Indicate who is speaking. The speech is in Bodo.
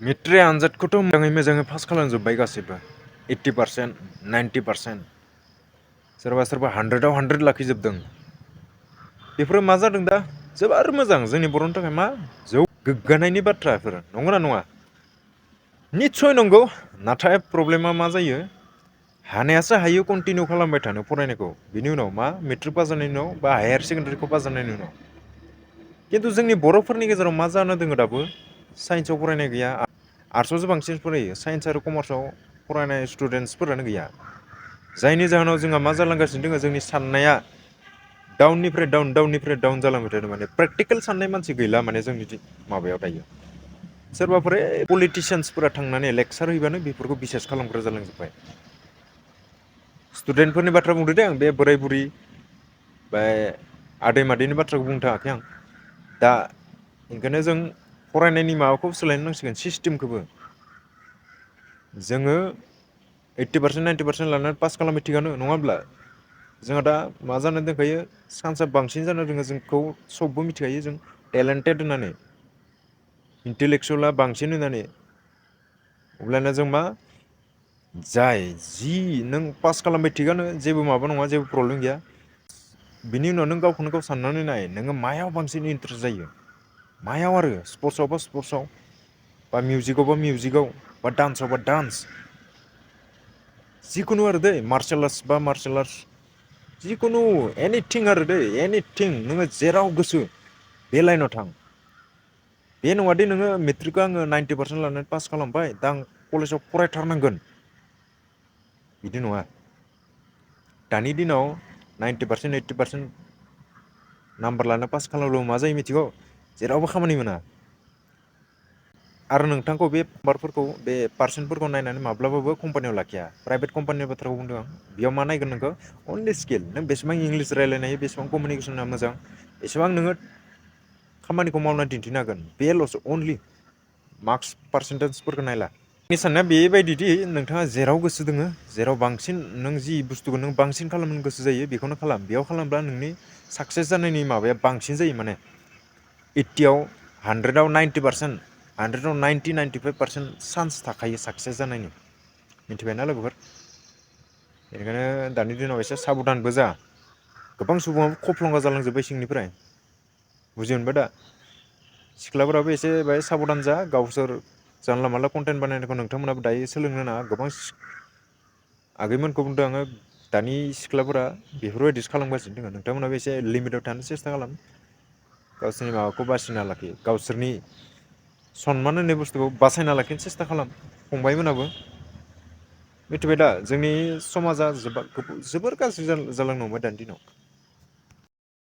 Speaker 1: मेट्रिक आनजादखौथ' मोजाङै पास खालामजोब्बाय गासैबो 80% 90% सोरबा 100आव 100 लाखिजोबदों। बेफोरो मा जादों दा जोबोर मोजां जोंनि बर'नि थाखाय मा गोग्गानायनि बाथ्राफोर नंगौना नङा? निस्सय नंगौ नाथाय प्रब्लेमा मा जायो हानायासो हायो कन्टिनिउ खालामबाय थानो फरायनायखौ बिनि उनाव मा मेट्रिक पास जानायनि उनाव बा हायार सेकेण्डारिखौ पास जानायनि उनाव खिन्थु जोंनि बर'फोरनि गेजेराव मा जाना दङ दाबो साइन्सआव फरायनाय गैया आर्ट्सआवसो बांसिन फरायो साइन्स आरो कमार्सआव फरायनाय स्टुडेन्टसफोरानो गैया जायनि जाहोनाव जोंहा मा जालांगासिनो दङ जोंनि साननाया डाउननिफ्राय डाउन जालांबाय थादों माने प्रेकटिकेल साननाय मानसि गैला माने जोंनि माबायाव दायो सोरबाफोर पलिटिसियान्सफोरा थांनानै लेक्सार हैबानो बेफोरखौ बिसास खालामग्रा जालांजोब्बाय। स्टुडेन्टफोरनि बाथ्रा बुंदो दे आं बे बोराय बुरि बा आदै मादैनि बाथ्राखौ बुंनो थाङाखै आं दा ओंखायनो जों फरायनायनि माबाखौ सोलायनो नांसिगोन सिस्टेमखौबो जोङो 80% 90% लानानै पास खालामबाय थिगानो नङाब्ला जोंहा दा मा जानानै दंखायो चान्सआ बांसिन जाना दङ जोंखौ सबबो मिथिखायो जों टेलेन्टेड होननानै इन्टेलेक्सुवेला बांसिन होननानै अब्लाना जों मा जाय जि नों पास खालामबाय थिगानो जेबो माबा नङा जेबो प्रब्लेम गैया बिनि उनाव नों गावखौनो गाव साननानै नाय नोङो मायाव बांसिन इन्ट्रेस्ट जायो मायाव आरो स्पर्टसआव बा स्पर्टसआव बा मिउजिकआव बा मिउजिकआव बा डान्सआव बा डान्स जिखुनु आरो दै मार्सेल आर्ट्स बा मार्सेल आर्ट्स जिखुनु एनिथिं आरो दै एनिथिं नोङो जेराव गोसो बे लाइनाव थां बे नङादि नोङो मेट्रिकखौ आङो 90% लानानै पास खालामबाय दा आं कलेजाव फरायथारनांगोन बिदि नङा दानि दिनाव 90% 80% नाम्बार लाना पास खालामब्ला मा जायो मिथिगौ जेरावबो खामानि मोना आरो नोंथांखौ बे नाम्बारफोरखौ बे पार्सेन्टफोरखौ नायनानै माब्लाबाबो कम्पानियाव लाखिया प्राइभेट कम्पानिनि बाथ्राखौ बुंदों आं बेयाव मा नायगोन नोंखौ अनलि स्किल नों बेसेबां इंलिस रायज्लायनो हायो बेसेबां कमिउनिकेसना मोजां एसेबां नोङो खामानिखौ मावना दिन्थिनो हागोन बेल'सो अनलि मार्कस पार्सेन्टेजफोरखौ नायला आंनि साननाया बेबायदिदि नोंथाङा जेराव गोसो दोङो जेराव बांसिन नों जि बुस्थुखौ नों बांसिन खालामनो गोसो जायो बेखौनो खालाम बेयाव खालामब्ला नोंनि साक्सेस जानायनि माबाया बांसिन जायो माने 80आव 100आव 90% 100आव 90-95% चान्स थाखायो साक्सेस जानायनि मिथिबायना लोगोफोर बेनिखायनो दानि दिनाव एसे साबधानबो जा गोबां सुबुङाबो खफ्लंगा जालांजोब्बाय सिंनिफ्राय बुजि मोनबाय दा सिख्लाफोराबो एसे बाहाय साबधान जा गावसोर जानला मानला कन्टेन्ट बानायनायखौ नोंथांमोनाबो दायो सोलोंनो नाङा गोबां आगैमोनखौ बुंदों आङो दानि सिख्लाफोरा बेफोरबायदिसो खालामगासिनो दङ नोंथांमोनाबो एसे लिमिटाव थानो सेस्था खालाम गावसोरनि माबाखौ बासिना लाखि गावसोरनि सनमान होननाय बुस्थुखौ बासायना लाखिनो सेस्था खालाम फंबायमोनाबो मिथिबाय दा जोंनि समाजा जोबोर गाज्रि जालांनो हमबाय दानि दिनाव